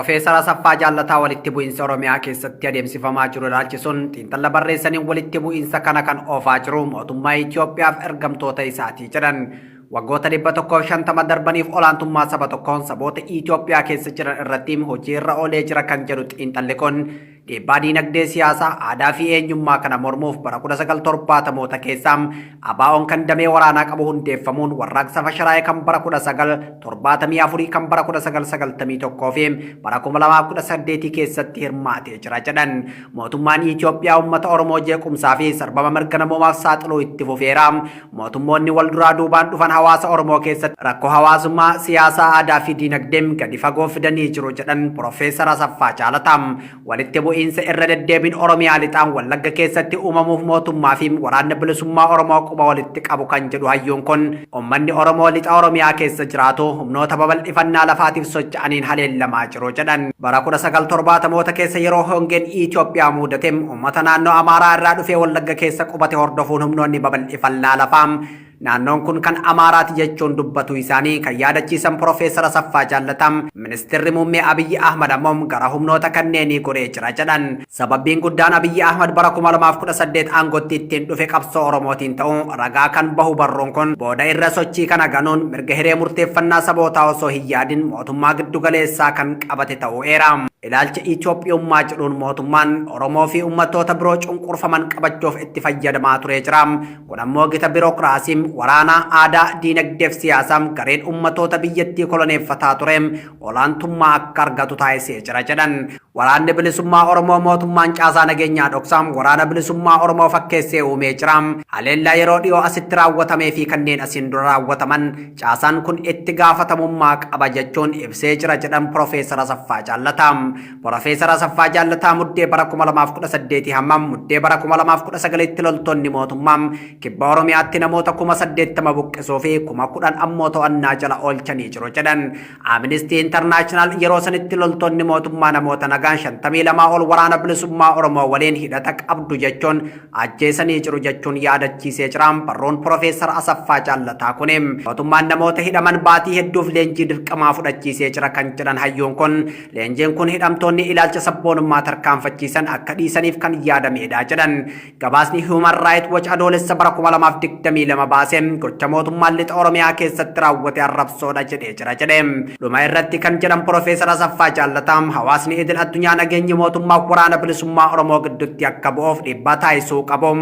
Profeesar Asaffaa Jaallataa walitti bu'iinsa Oromiyaa keessatti adeemsifamaa jiru ilaalchisuun xiinxalla barreessaniin walitti bu'iinsa kana kan oofaa jiru mootummaa Itoophiyaaf ergamtoota isaatii jedhan. Waggoota 150 darbaniif olaantummaa saba tokkoon saboota Itoophiyaa keessa jiran irratti hojii irra oolee jira kan jedhu xiinxalli kun dhiibbaa diinagdee, siyaasaa, aadaa fi eenyummaa kana mormuuf bara 1970moota keessa ABO'n kan damee waraanaa qabu hundeeffamuun warraaqsa fashalaa'e kan bara 1974, kan bara 1991 fi bara 2018 keessatti hirmaatee jira jedhan. Mootummaan Itoophiyaa uummata Oromoo jeequmsaa fi sarbama mirga namoomaaf saaxiluu itti fufeera. Mootummoonni wal duraa duubaan dhufan hawaasa Oromoo keessatti rakkoo hawaasummaa, siyaasaa, aadaa fi diinagdee gadi fagoo fidanii jiru jedhan Profeesar Asaffaa Jaalataa. Walitti bu'iinsa irra deddeebiin Oromiyaa lixaan Wallagga keessatti uumamuuf mootummaa fi waraanni bilisummaa Oromoo quba walitti qabu kan jedhu hayyuun kun, uummanni Oromoo lixa Oromiyaa keessa jiraatu humnoota babal'ifannaa lafaatiif socho'aniin haleellamaa jiru jedhan. Bara 1970moota keessa yeroo hongeen Itoophiyaa mudate uummata naannoo Amaaraa irraa dhufee Wallagga keessa qubate hordofuun humnoonni babal'ifannaa lafaa naannoon kun kan Amaaraati jechuun dubbatu isaanii kan yaadachiisan Profeesar Asaffaa Jaallataa, ministeerri muummee Abiyyi Ahmad ammoo gara humnoota kanneenii goree jira jedhan. Sababbiin guddaan Abiyyi Ahmad bara 2018 aangootti ittiin dhufe qabsoo Oromootiin ta'uu ragaa kan bahu barruun kun, booda irra sochii kana ganuun mirga hiree murteeffannaa sabootaa osoo hin yaadin mootummaa giddugaleessaa kan qabate ta'uu eera. Ilaalcha Itoophiyummaa jedhuun mootummaan Oromoo fi uummattoota biroo cunqurfaman qabachuuf itti fayyadamaa turee jira. Kun ammoo gita birookiraasii, waraanaa, aadaa, diinagdee fi siyaasaa gareen uummattoota biyyattii koloneeffataa ture olaantummaa akka argatu taasisee jira jedhan. Waraanni bilisummaa Oromoo mootummaan caasaa nageenyaa dhoksaa waraana bilisummaa Oromoo fakkeessee uumee jira. Haleellaa yeroo dhiyoo asitti raawwatamee fi kanneen asiin dura raawwataman caasaan kun itti gaafatamummaa qaba jechuun ibsee jira jedhan Profeesar Asaffaa Jaallataa. Profeesar Asaffaa Jaallataa Muddee bara 2018 hamma Muddee bara 2019tti loltoonni mootummaa kibba Oromiyaatti namoota 80,000 buqqisuu fi 10,000 ammoo to'annaa jala oolchanii jiru jedhan. Amnesty International yeroo sanitti loltoonni mootummaa namoota nagaan 52 ol waraana bilisummaa Oromoo waliin hidhata qabdu jechuun ajjeesanii jiru jechuun yaadachiisee jira. Barruun Profeesar Asaffaa Jaallataa kuni mootummaan namoota hidhaman baatii hedduuf leenjii dirqamaa fudhachiisee jira kan jedhan hayyuun kun, leenjiin kun hidhamtoonni ilaalcha sabboonummaa tarkaanfachiisan akka dhiisaniif kan yaadamedha jedhan. Gabaasni Human Rights Watch Adoolessa bara 2022 baase gocha mootummaan lixa Oromiyaa keessatti raawwate arrabsoodha jedhee jira jedhe. Dhuma irratti kan jedhan Profeesar Asaffaa Jaallataa, hawaasni idil addunyaa nageenyi mootummaa waraana bilisummaa Oromoo gidduutti akka bu'uuf dhiibbaa taasisuu qabu.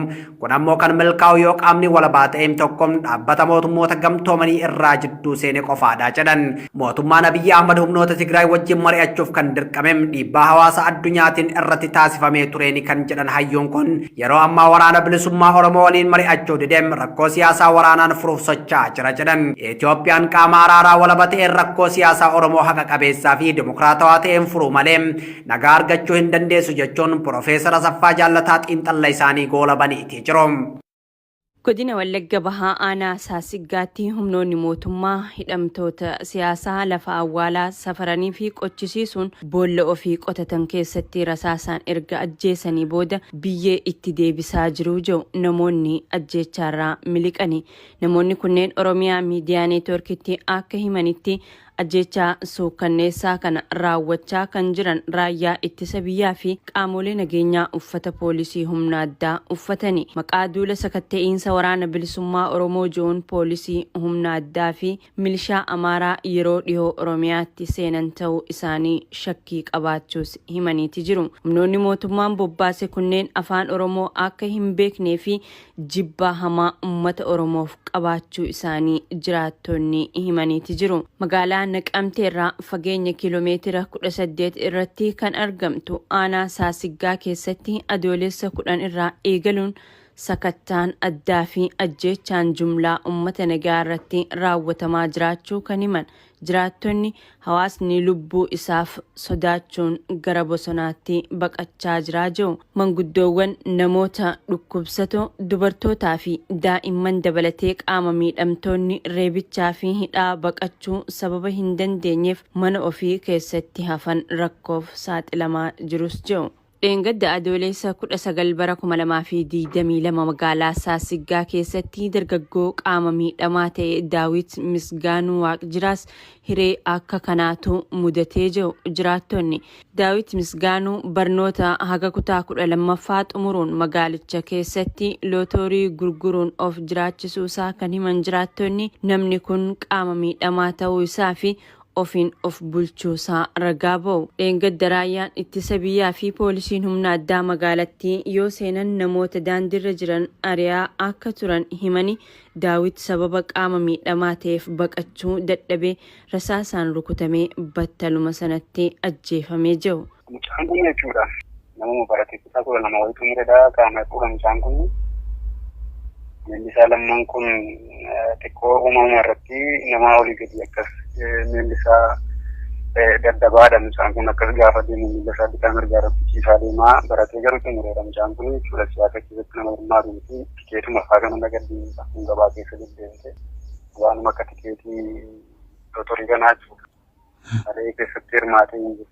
Kun ammoo kan milkaa'u yoo qaamni walabaa ta'een tokko dhaabbata mootummoota gamtoomanii irraa jidduu seene qofaadha jedhan. Mootummaan Abiyyi Ahmad humnoota Tigraay wajjin mari'achuuf kan dirqame dhiibbaa hawaasa addunyaatiin irratti taasifamee tureeni kan jedhan hayyuun kun, yeroo ammaa waraana bilisummaa Oromoo waliin mari'achuu didee rakkoo siyaasaa waraanaan furuuf socho'aa jira jedhan. Itoophiyaan qaama araaraa walaba ta'een rakkoo siyaasaa Oromoo haqa qabeessaa fi dimokiraatawaa ta'een furuu malee nagaa argachuu hin dandeessu jechuun Profeesar Asaffaa Jaallataa xiinxalla isaanii goolabaniitii jiru. Godina Wallagga Bahaa Aanaa Saasiggaatti humnoonni mootummaa hidhamtoota siyaasaa lafa awwaalaa safaranii fi qochisiisuun boolla ofii qotatan keessatti rasaasaan erga ajjeesanii booda biyyee itti deebisaa jiru jedhu namoonni ajjeechaarraa miliqani. Namoonni kunneen Oromiyaa Miidiyaa Neetwoorkitti akka himanitti, ajjeechaa suukkanneessaa kana raawwachaa kan jiran raayyaa ittisa biyyaa fi qaamolee nageenyaa uffata poolisii humna addaa uffatani. Maqaa duula sakatta'iinsa waraana bilisummaa Oromoo ji'uun poolisii humna addaa fi milishaa Amaaraa yeroo dhihoo Oromiyaatti seenan ta'uu isaanii shakkii qabaachuus himaniiti jiru. Humnoonni mootummaan bobbaase kunneen afaan Oromoo akka hin beeknee fi jibbaa hamaa uummata Oromoof qabaachuu isaanii jiraattonni himaniiti jiru. Magaalaa Naqamtee irraa fageenya kiiloomeetira 18 irratti kan argamtu aanaa Saasiggaa keessatti Adoolessa 10 irraa eegaluun sakattaan addaa fi ajjeechaan jumlaa uummata nagaa irratti raawwatamaa jiraachuu kan himan jiraattonni, hawaasni lubbuu isaaf sodaachuun gara bosonaatti baqachaa jiraa jiru. Manguddoowwan, namoota dhukkubsatoo, dubartootaa fi daa'imman dabalatee qaama miidhamtoonni reebichaa fi hidhaa baqachuu sababa hin dandeenyeef mana ofii keessatti hafan rakkoof saaxilamaa jirus jedhu. Dheengadda Adoolessa 19 bara 2022 magaalaa Saasiggaa keessatti dargaggoo qaama miidhamaa ta'e Daawit Misgaanuu Waaqjiraas hiree akka kanaatu mudatee jiru jiraattonni. Daawit Misgaanuu barnoota haga kutaa 12ffaa xumuruun magaalicha keessatti lootorii gurguruun of jiraachisuu isaa kan himan jiraattonni, namni kun qaama miidhamaa ta'uu isaa fi ofiin of bulchuusaa ragaa ba'u. Dheengadda raayyaan ittisa biyyaa fi poolisiin humna addaa magaalattii yoo seenan namoota daandiirra jiran ari'aa akka turan himanii, Daawit sababa qaama miidhamaa ta'eef baqachuu dadhabee rasaasaan rukutamee battaluma sanatti ajjeefamee jiru. Mucaan kun jechuudha, namuma barate, kutaa 12 wayii xumuredha. Qaama hir'uudha mucaan kun. Miilli isaa lamman kun xiqqoo uumama irratti nama olii gadi akkas miilli isaa dadhabaadha. Mucaan kun akkas gaafa deemu miilla isaa bitaa mirgaa irratti ciisaa deemaa, baratee garuu xumureera mucaan kun jechuudha. Siyaasa keessatti nama hirmaatu miti. Tikeetuma fa'aa kana nagaddi kun gabaa keessa deddeemte waanuma akka tikeetii lootorii kanaa jechuudha. Malee keessatti hirmaatee hin jiru.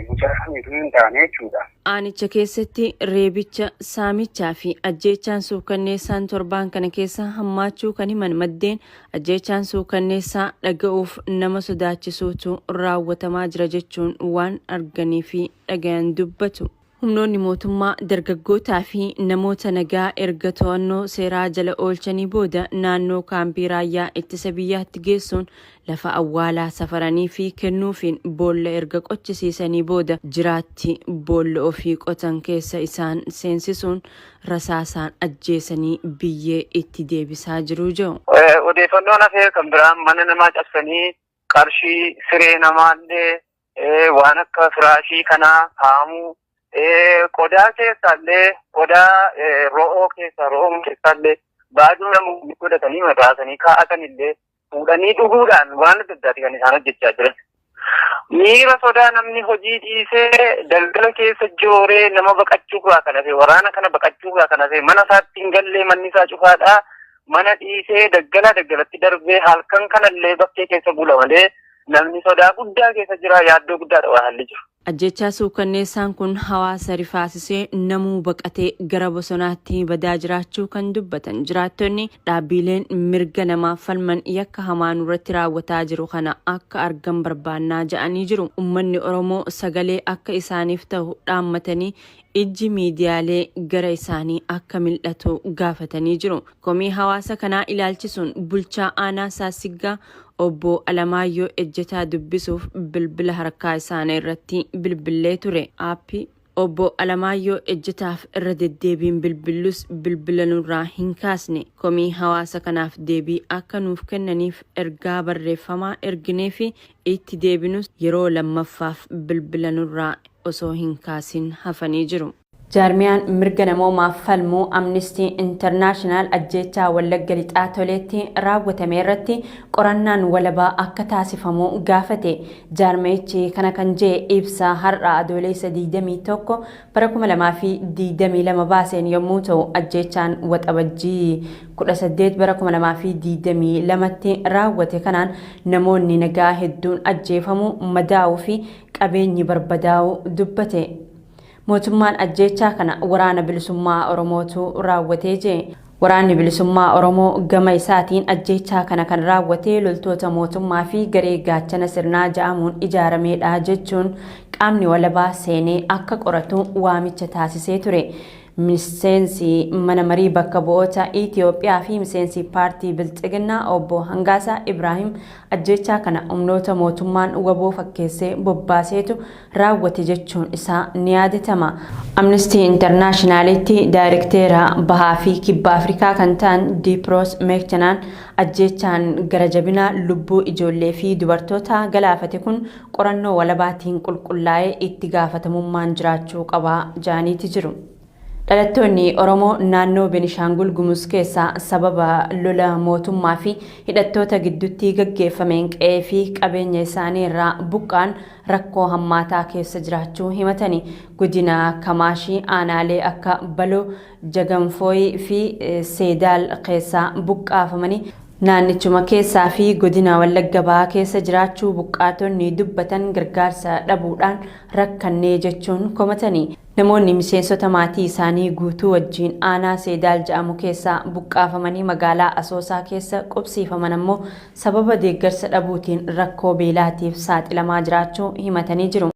Mucaa samiitu hin taane jechuudha. Aanicha keessatti reebicha, saamichaa fi ajjeechaan suukanneessaan torbaan kana keessa hammaachuu kan himan maddeen, ajjeechaan suukanneessaa dhaga'uuf nama sodaachisuutu raawwatamaa jira jechuun waan arganii fi dhagayan dubbatu. Humnoonni mootummaa dargaggootaa fi namoota nagaa erga to'annoo seeraa jala oolchanii booda naannoo kaampii raayyaa ittisa biyyaatti geessuun lafa awwaalaa safaranii fi kennuufiin boolla erga qochisiisanii booda jiraatti boolla ofii qotan keessa isaan seensisuun rasaasaan ajjeesanii biyyee itti deebisaa jiru jiru. Odeeffannoon hafee kan biraan, mana namaa cabsanii qarshii, siree namaallee, waan akka firaashii kanaa haamuu, qodaa keessaallee, qodaa ro'oo keessaa, ro'oo keessaallee baaduu namoonni godhatanii mataasanii kaa'atanillee fuudhanii dhuguudhaan waan adda addaati kan isaan hojjechaa jiran. Miira sodaa namni hojii dhiisee daldala keessa jooree, nama baqachuurraa kan hafe, waraana kana baqachuurraa kan hafe, mana isaatti hin gallee, manni isaa cufaadhaa, mana dhiisee daggala daggalatti darbee halkan kanallee bakkee keessa bula malee namni sodaa guddaa keessa jira, yaaddoo guddaadha waan haalli jiru. Ajjechaa suukanneessaan kun hawaasa rifaasisee namuu baqatee gara bosonaatti badaa jiraachuu kan dubbatan jiraattonni, dhaabbileen mirga namaaf falman yakka hamaa nurratti raawwataa jiru kana akka argan barbaannaa ja'anii jiru. Uummanni Oromoo sagalee akka isaaniif ta'u dhaammatanii ijji miidiyaalee gara isaanii akka mil'atu gaafatanii jiru. Komii hawaasa kanaa ilaalchisuun bulchaa aanaa Saasiggaa obbo Alamaayyoo Ejjetaa dubbisuuf bilbila harkaa isaanii irratti bilbillee ture. Aappii obbo Alamaayyoo Ejjetaaf irra deddeebiin bilbillus bilbila nurraa hin kaasne. Komii hawaasa kanaaf deebii akka nuuf kennaniif ergaa barreeffamaa erginee fi itti deebinus yeroo lammaffaaf bilbila nurraa osoo hin kaasin hafanii jiru. Jaarmiyaan mirga namoomaaf falmuu Amnesty International ajjeechaa Wallagga Lixaa Toleetti raawwatame irratti qorannaan walabaa akka taasifamu gaafate. Jaarmiyichi kana kan jee ibsa har'a Adoolessa 21 bara 2022 baaseen yommuu ta'u, ajjeechaan Waxabajjii 18 bara 2022tti raawwate kanaan namoonni nagaa hedduun ajjeefamuu, madaa'uu fi qabeenyi barbadaa'uu dubbate. Mootummaan ajjeechaa kana Waraana Bilisummaa Oromootu raawwatee jee. Waraanni Bilisummaa Oromoo gama isaatiin ajjeechaa kana kan raawwate loltoota mootummaa fi garee Gaachana Sirnaa ja'amuun ijaarameedha jechuun qaamni walabaa seenee akka qoratu waamicha taasisee ture. Miseensi mana marii bakka bu'oota Itiyoophiyaa fi miseensi paartii Bilxiginnaa obbo Hangaasaa Ibraahim ajjeechaa kana humnoota mootummaan WBO fakkeessee bobbaaseetu raawwate jechuun isaa ni yaadatama. Amnesty Internationalitti daayirekteera bahaa fi kibba Afrikaa kan ta'an Diiproos Meekchanaan ajjeechaan gara jabinaa lubbuu ijoollee fi dubartoota galaafate kun qorannoo walabaatiin qulqullaa'ee itti gaafatamummaan jiraachuu qaba jaaniiti jiru. Dhalattoonni Oromoo naannoo Benishaangul Gumuz keessaa sababa lola mootummaa fi hidhattoota gidduutti gaggeeffameen qe'ee fi qabeenya isaanii irraa buqqaan rakkoo hammaataa keessa jiraachuu himatani. Godina Kamaashii aanaalee akka Baloo, Jaganfooyii fi Seedaal keessaa buqqaafamanii Naannichuma keessaa fi godina Wallagga Bahaa keessa jiraachuu buqqaatonni dubbatan gargaarsa dhabuudhaan rakkannee jechuun komatani. Namoonni miseensota maatii isaanii guutuu wajjiin aanaa Seedaal jedhamu keessaa buqqaafamanii magaalaa Asoosaa keessa qubsiifaman ammoo sababa deeggarsa dhabuutiin rakkoo beelaatiif saaxilamaa jiraachuu himatanii jiru.